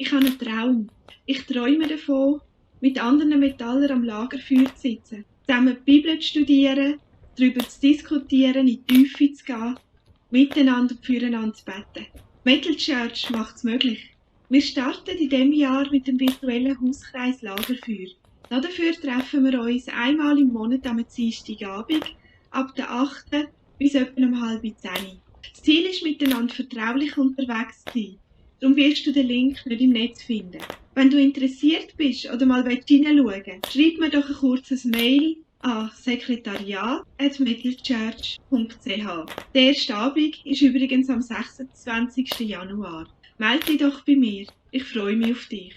Ich habe einen Traum. Ich träume davon, mit anderen Metallern am Lagerfeuer zu sitzen, zusammen die Bibel zu studieren, darüber zu diskutieren, in die Tiefe zu gehen, miteinander und füreinander zu beten. Metal Church macht es möglich. Wir starten in diesem Jahr mit dem virtuellen Hauskreis Lagerfeuer. Dafür treffen wir uns einmal im Monat am Dienstagabend ab der 8. bis etwa um 9:30. Das Ziel ist, miteinander vertraulich unterwegs zu sein. Darum wirst du den Link nicht im Netz finden. Wenn du interessiert bist oder mal hineinschauen willst, schreib mir doch ein kurzes Mail an sekretariat@metalchurch.ch. Der erste Abend ist übrigens am 26. Januar. Melde dich doch bei mir. Ich freue mich auf dich.